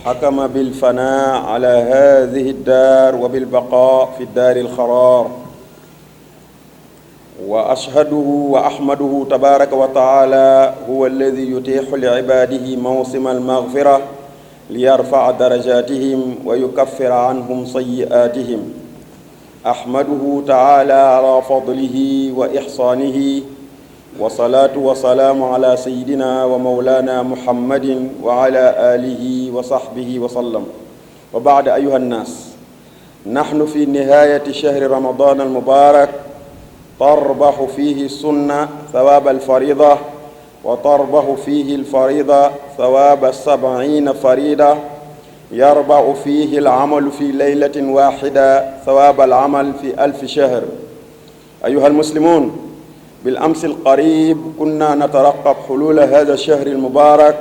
حكم بالفناء على هذه الدار وبالبقاء في الدار القرار، وأشهده وأحمده تبارك وتعالى هو الذي يتيح لعباده موسم المغفرة ليرفع درجاتهم ويكفر عنهم سيئاتهم. أحمده تعالى على فضله وإحسانه، والصلاة والسلام على سيدنا ومولانا محمد وعلى آله وصحبه وسلم. وبعد، أيها الناس، نحن في نهاية شهر رمضان المبارك، تربح فيه السنة ثواب الفريضة، وتربح فيه الفريضة ثواب 70 فريضة، يربح فيه العمل في ليلة واحدة ثواب العمل في 1000 شهر. أيها المسلمون، بالأمس القريب كنا نترقب حلول هذا الشهر المبارك،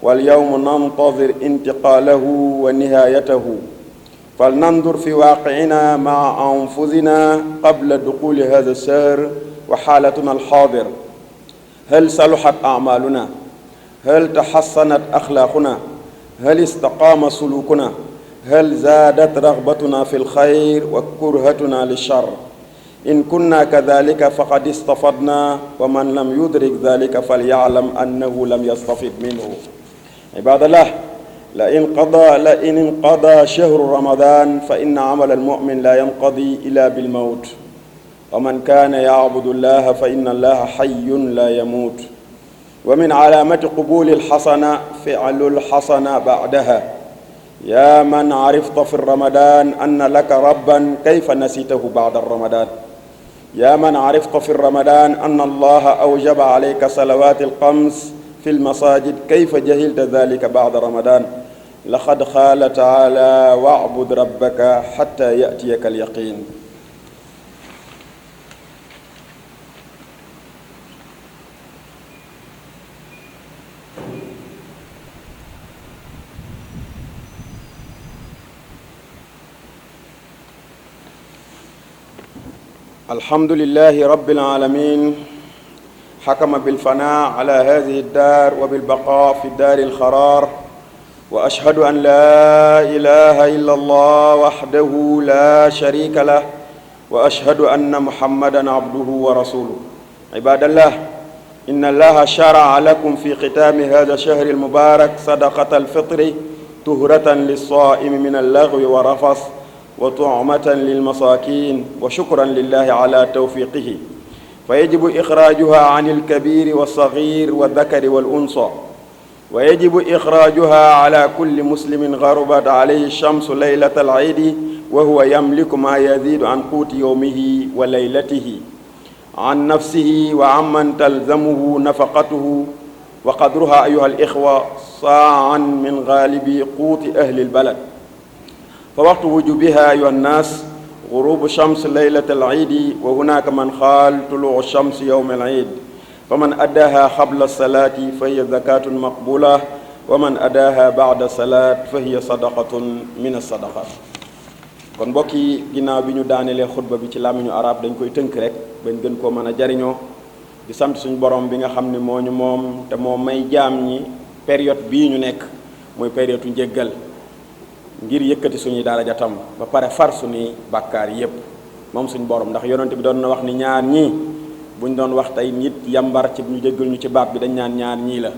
واليوم ننتظر انتقاله ونهايته. فلننظر في واقعنا مع أنفسنا قبل دخول هذا الشهر وحالتنا الحاضر. هل صلحت أعمالنا؟ هل تحسنت أخلاقنا؟ هل استقام سلوكنا؟ هل زادت رغبتنا في الخير وكرهتنا للشر؟ إن كنا كذلك فقد استفدنا، ومن لم يدرك ذلك فليعلم أنه لم يستفد منه. عباد الله، لئن انقضى شهر رمضان فإن عمل المؤمن لا ينقضي إلا بالموت، ومن كان يعبد الله فإن الله حي لا يموت. ومن علامة قبول الحسنة فعل الحسنة بعدها. يا من عرفت في الرمضان أن لك ربا، كيف نسيته بعد الرمضان؟ يا من عرفت في الرمضان أن الله أوجب عليك صلوات الخمس في المساجد، كيف جهلت ذلك بعد رمضان؟ لقد قال تعالى: واعبد ربك حتى يأتيك اليقين. الحمد لله رب العالمين، حكم بالفناء على هذه الدار وبالبقاء في الدار القرار، وأشهد أن لا إله إلا الله وحده لا شريك له، وأشهد أن محمدا عبده ورسوله. عباد الله، إن الله شرع لكم في ختام هذا الشهر المبارك صدقة الفطر طهرة للصائم من اللغو والرفث، وطعمة للمساكين، وشكرا لله على توفيقه. فيجب إخراجها عن الكبير والصغير والذكر والأنثى، ويجب إخراجها على كل مسلم غربت عليه الشمس ليلة العيد وهو يملك ما يزيد عن قوت يومه وليلته، عن نفسه وعمن تلزمه نفقته. وقدرها أيها الإخوة صاعا من غالب قوت أهل البلد. فوقت وجوبها أيها الناس غروب شمس ليلة العيد، وهناك من قال طلوع الشمس يوم العيد. فمن أداها قبل الصلاة فهي زكاة مقبولة، ومن أداها بعد الصلاة فهي صدقة من الصدقات. kon mbokk yi, ginnaaw bi ñu daanelee xutba bi ci làmmiñu arab, dañ koy tënk rek bañ gën koo mën a jariñoo di sant suñu borom bi nga xam ne moo ñu moom te moo may jaam ñi période bii ñu nekk muy période u njéggal, ngir yëkkati suñuy daraja tam ba pare far suñuy bàkkaar yépp moom suñu borom. ndax yonent bi doon na wax ni ñaar ñii buñ doon wax tey nit yambar ci ñu jéggal ñu ci baat bi dañ naan ñaar ñii la.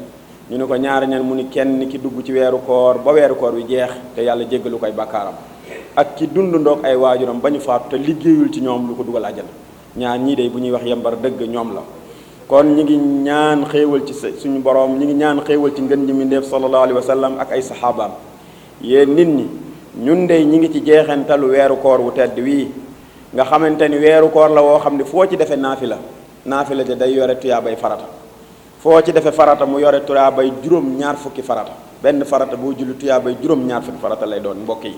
ñu ne ko ñaar ñan mu ni kenn ki dugg ci weeru koor ba weeru koor wi jeex te yàlla jéggalu koy bàkkaaram, ak ki dund ndoog ay waajuram ba ñu faatu te liggéeyul ci ñoom lu ko dugal àjjana. ñaar ñii de bu ñuy wax yambar dëgg ñoom la. kon ñi ngi ñaan xéewal ci suñu borom, ñi ngi ñaan xéewal ci ngën ji mbindéef sallallahu alayhi wa sallam ak ay saxaabaam. yéen nit ñi, ñun de ñi ngi ci jeexantalu weeru koor wu tedd wii nga xamante ni weeru koor la woo xam ne foo ci defee naafila te day yore tuyaabay farata. foo ci defee farata mu yore tuyaabay juróom-ñaar fukki farata, benn farata boo julli tuyaabay juróom-ñaar fukki farata lay doon mbokk yi.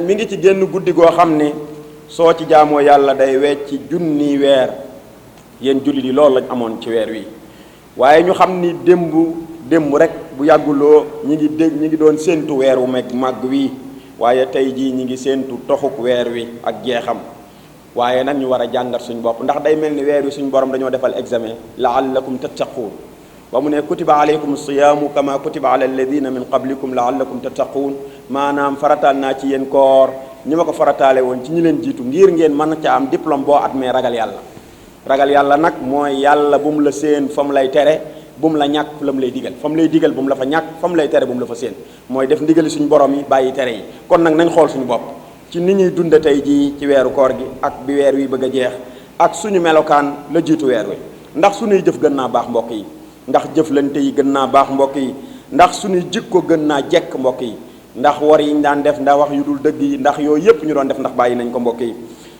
mi ngi ci génn guddi goo xam ne soo ci jaamoo yàlla day wecci junni weer. yéen jullit yi loolu lañ amoon ci weer wi waaye ñu xam ni démb rek bu yàgguloo ñi ngi doon séentu weer wu màgg wi waaye tey jii ñi ngi séentu toxuk weer wi ak jeexam. waaye nag ñu war a jàngat suñ bopp ndax day mel ni weer wi suñ borom dañoo defal examen la'allakum tattaquun ba mu ne kutiba alaykum siyaamu kama kutiba ala alladina min qablikum la'allakum tattaquun maanaam farataal naa ci yéen koor ñi ma ko farataale woon ci ñi leen jiitu ngir ngeen mën ca am diplôme boo admee ragal yàlla nag mooy yàlla bu mu la séen fa mu lay tere bu mu la ñàkk la mu lay digal fa mu lay digal bu mu la fa ñàkk fa mu lay tere bu mu la fa séen mooy def ndigali suñu borom yi bàyyi tere yi. kon nag nañ xool suñu bopp ci ni ñuy dunde tey jii ci weeru koor gi ak bi weer wi bëgg a jeex ak suñu melokaan la jiitu weer wi ndax suñuy jëf gën naa baax mbokk yi, ndax jëflante yi gën naa baax mbokk yi, ndax suñuy jikko gën naa jekk mbokk yi, ndax war yi ñu daan def ndax wax yu dul dëgg yi ndax yooyu yëpp ñu doon def ndax bàyyi nañ ko mbokk yi.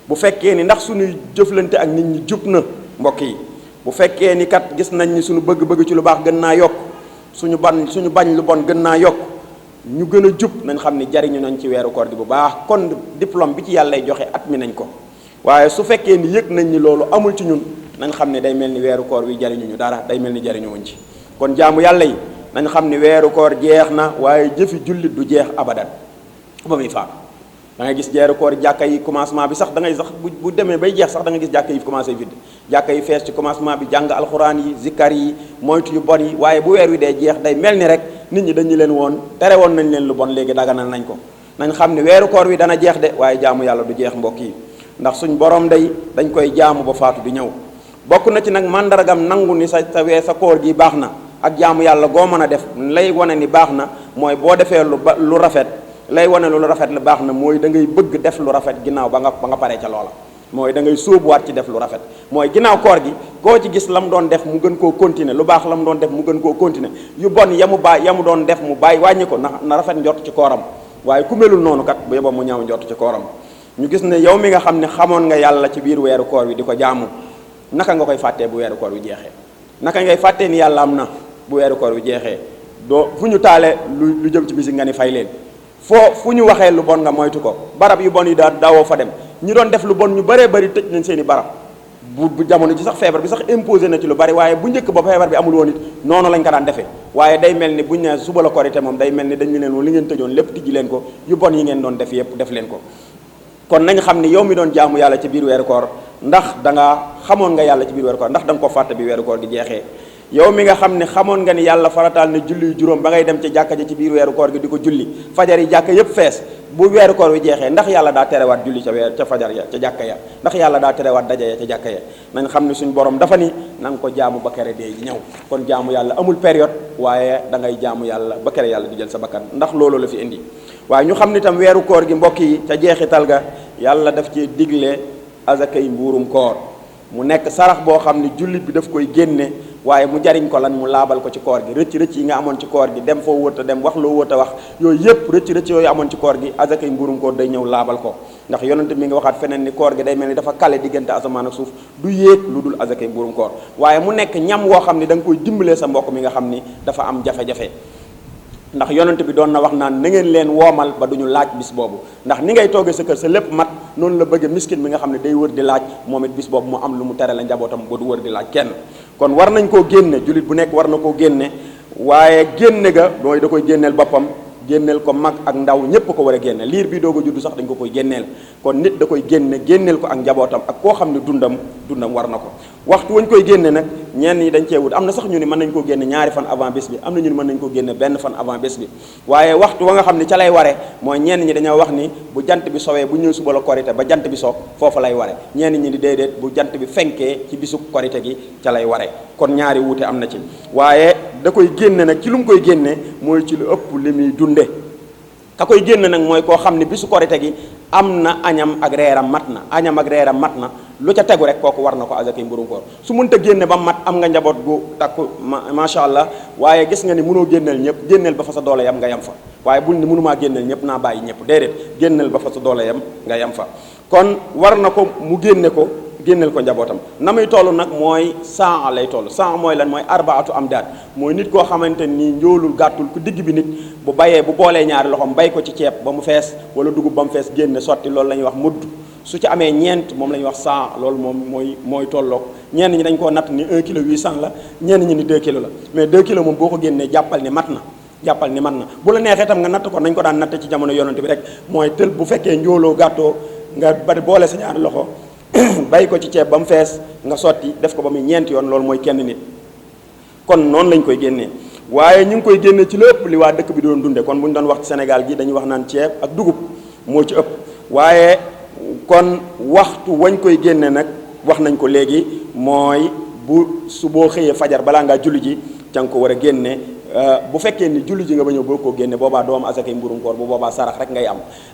bu fekkee ni ndax suñuy jëflante ak nit ñi jub na mbokk yi, bu fekkee ni kat gis nañ ni suñu bëgg-bëgg ci lu baax gën naa yokk, suñu bañ lu bon gën naa yokk, ñu gën a jub nañ xam ni jariñu nañ ci weeru koor gi bu baax. kon diplôme bi ci yàlla lay joxe at mi nañ ko. waaye su fekkee ni yëg nañ ni loolu amul ci ñun nañ xam ne day mel ni weeru koor wi jariñu ñu dara, day mel ni jariñu wuñ ci. kon jaamu yàlla yi nañ xam ni weeru koor jeex na waaye jëfi jullit du jeex abadan ba muy faatu. da ngay gis jeeru koor jàkka yi commencement bi sax da ngay sax bu demee bay jeex sax da nga gis jàkka yi commencé vide, jàkka yi fees ci commencement bi, jàng alxuraan yi, zikkar yi, moytu yu bon yi. waaye bu weer wi dee jeex day mel ni rek nit ñi dañu leen woon tere woon nañ leen lu bon léegi daganal nañ ko. nañ xam ni weeru koor wi dana jeex de waaye jaamu yàlla du jeex mbokk yi, ndax suñ borom day dañ koy jaamu ba faatu di ñëw. bokk na ci nag mandargam nangu ni sa koor gi baax na ak jaamu yàlla goo mën a def lay wane ni baax na mooy boo defee lu rafet. lay wane lu rafet la baax na mooy da ngay bëgg def lu rafet ginnaaw ba nga paree ca loola, mooy da ngay sóobuwaat ci def lu rafet. mooy ginnaaw koor gi koo ci gis la mu doon def mu gën koo continuer, lu baax la mu doon def mu gën koo continuer, yu bon yamu doon def mu bàyyi wàññi ko na rafet njort ci kooram. waaye ku melul noonu kat bu yeba mu ñaaw njort ci kooram. ñu gis ne yow mi nga xam ne xamoon nga yàlla ci biir weeru koor wi di ko jaamu, naka nga koy fàttee bu weeru koor wi jeexee? naka ngay fàttee ni yàlla am na bu weeru koor wi jeexee? doo fu ñu taalee lu jëm ci bisi nga ni fay leen, fu ñu waxee lu bon nga moytu ko, barab yu bon yi daawoo fa dem. ñi doon def lu bon ñu bëree bëri tëj nañ seen i barab. bu jamono ji sax feebar bi sax imposé na ci lu bari, waaye bu njëkk ba feebar bi amul woon it noonu lañ ko daan defee. waaye day mel ni buñ ne suba la korite moom day mel ni dañu leen woon li ngeen tëjoon lépp tijji leen ko, yu bon yi ngeen doon def yépp def leen ko. kon nañ xam ni yow mi doon jaamu yàlla ci biir weeru koor, ndax da nga xamoon nga yàlla ci biir weeru koor, ndax da nga ko fàtte bi weeru koor gi jeexee. yow mi nga xam ne xamoon nga ni yàlla farataal na julli juróom ba ngay dem ca jàkka ja ci biir weeru koor gi di ko julli, fajar yi jàkka yépp fees, bu weeru koor wi jeexee ndax yàlla daa terewaat julli ca fajar ya ca jàkka ya, ndax yàlla daa terewaat daje ya ca jàkka ya. nañ xam ne suñ borom dafa ni na nga ko jaamu ba kere dee ji ñëw. kon jaamu yàlla amul période, waaye da ngay jaamu yàlla ba kere yàlla di jël sa bakkan, ndax loolu la fi indi. waaye ñu xam ni tam weeru koor gi mbokk yi ca jeexital ga yàlla daf ci digle azakay mbuurum koor, mu nekk sarax boo xam ne jullit bi daf koy génne, waaye mu jariñ ko lan mu laabal ko ci koor gi. rëcc yi nga amoon ci koor gi, dem foo wërta dem, wax loo wërta wax, yooyu yëpp rëcc yooyu amoon ci koor gi azakay mbuurum koor day ñëw laabal ko. ndax yonent mi nga waxaat feneen ni koor gi day mel ni dafa kale diggante asamaan ak suuf, du yéeg lu dul azakay mbuurum koor. waaye mu nekk ñam woo xam ne da nga koy dimbalee sa mbokk mi nga xam ni dafa am jafe-jafe. ndax yonent bi doon na wax naan na ngeen leen woomal ba duñu laaj bis boobu, ndax ni ngay toogee sa kër sa lépp mat noonu la bëgg miskin mi nga xam ne day wër di laaj, moom it bis boobu mu am lu mu tere la njabootam ba du wër di laaj kenn. kon war nañ koo génne, jullit bu nekk war na koo génne, waaye génne ga mooy da koy génneel boppam, génneel ko mag ak ndaw ñépp ko war a génne. liir bi doog a juddu sax dañ ko koy génneel. kon nit da koy génneel ko ak njabootam ak koo xam ne dundam war na ko. waxtu wañ koy génne nag ñenn ñi dañ cee wut, am na sax ñu ni mën nañ koo génne ñaari fan avant bés bi, am na ñu ni mën nañ koo génne benn fan avant bés bi. waaye waxtu wa nga xam ne ca lay ware mooy ñenn ñi dañoo wax ni bu jant bi sowee bu ñëw suba la korite ba jant bi so foofu lay ware, ñenn ñi di déedéet bu jant bi fenkee ci bisu korite gi ca lay ware. kon ñaari wuute am na ci, waaye da koy génne nag ci lu mu koy génne mooy ci lu ëpp li muy dunde. ka koy génne nag mooy koo xam ne bisu korite gi am na añam ak reeram mat na, lu ca tegu rek kooku war na ko azakay mburum koor. su mënta génne ba mat, am nga njaboot gu takku macha allah, waaye gis nga ni mënoo génneel ñëpp, génneel ba fa sa doole yam nga yam fa. waaye bul ni mënumaa génneel ñëpp naa bàyyi ñëpp, déedéet, génneel ba fa sa doole yam nga yam fa. kon war na ko mu génne ko génneel ko njabootam na muy toll nag mooy 100 lay toll 100 mooy lan mooy arbaatu amdaad mooy nit koo xamante nii njoolul gàttul ku digg bi nit bu bayee bu boolee ñaari loxoom bay ko ci ceeb ba mu fees wala dugub ba mu fees génne sotti loolu la ñuy wax mudd su ci amee ñeent moom la ñuy wax 100 loolu moom mooy tolloog ñenn ñi dañ koo natt ni 1 kilo 800 la ñenn ñi ni 2 kilo la mais 2 kilos moom boo ko génnee jàppal ni mat na bu la neexee tam nga natt ko nañ ko daan natt ci jamono yonent bi rek mooy tël bu fekkee njooloo gàttoo nga bari boole sa ñaari loxo bay ko ci ceeb ba mu fees nga sotti def ko ba muy ñeenti yoon loolu mooy kenn nit kon noonu lañ koy génnee waaye ñu ngi koy génnee ci lépp li waa dëkk bi doon dunde kon bu ñu doon wax ci Sénégal gi dañuy wax naan ceeb ak dugub moo ci ëpp waaye kon waxtu wañ koy génne nag wax nañ ko léegi mooy bu su boo xëyee fajar balaa ngaa julli ji ca nga ko war a génne bu fekkee ni julli ji nga ba ñëw boo ko génne boobaa doo am asakay mburum koor bu boobaa sarax rek ngay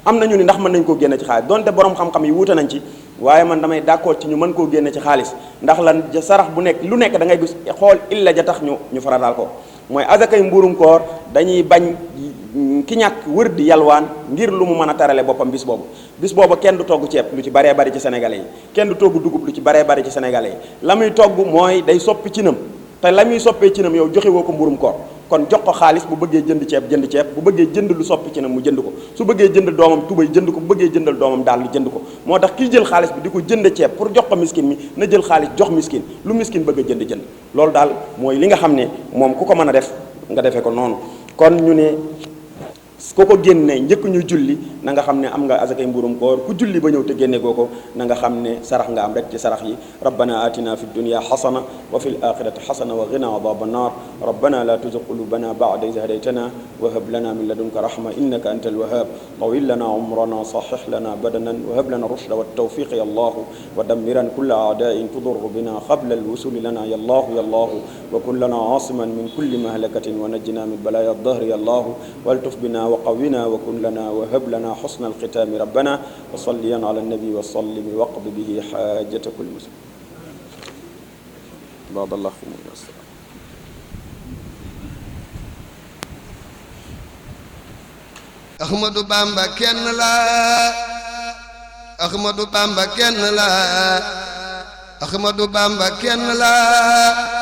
am nañu ni ndax mën nañ koo génne ci xaalis donte borom xam-xam yi wuute nañ ci waaye man damay d'accord ci ñu mën koo génne ci xaalis ndax lan sarax bu nekk lu nekk da ngay gis xool illa ja tax ñu farataal ko mooy asakay mburum koor dañuy bañ ki ñàkk wër di yalwaan ngir lu mu mën a tarale boppam bis boobu kenn du togg ceeb lu ci baree bari ci sénégalais yi kenn du togg dugub lu ci baree bari ci sénégalais yi la muy togg mooy day soppi cinam te la muy soppee cinam yow joxe woo ko mburum koor kon jox ko xaalis bu bëggee jënd ceeb bu bëggee jënd lu soppi cinam mu jënd ko su bëggee jënd doomam tubay jënd ko bu bëggee jëndal doomam daal lu jënd ko moo tax kii jël xaalis bi di ko jënd ceeb pour jox ko miskin mi na jël xaalis jox miskin lu miskin bëgg a jënd loolu daal mooy li nga xam ne moom ku ko mën a def nga defee ko noonu kon ñu ne ku ko génne njëkk ñu julli na nga xam ne am nga azakay mburum koor ku julli ba ñëw te génne goo ko na nga xam ne sarax nga am rek ci sarax yi rabbana atina fi dunya xasana wa fi l axirati xasana wa qina adaba annar rabbana la tuzigh qulubana ba'da idh hadaytana wa hab lana min ladunka rahma innaka anta alwahhab tawil lana umrana sahih lana badanan wa hab lana rushda والتوفيق يا الله ودمرا كل أعداء تضر بنا قبل الوصول لنا يا الله يا الله وكن لنا عاصما من كل مهلكة ونجنا من بلايا الظهر يا الله والتف بنا وقونا وكن لنا وهب لنا حسن الختام ربنا وصليا على النبي وسلم واقض به حاجة كل مسلم بارك الله فيكم. Ahmadou Bamba kenn la Ahmadou Bamba kenn la Ahmadou Bamba kenn la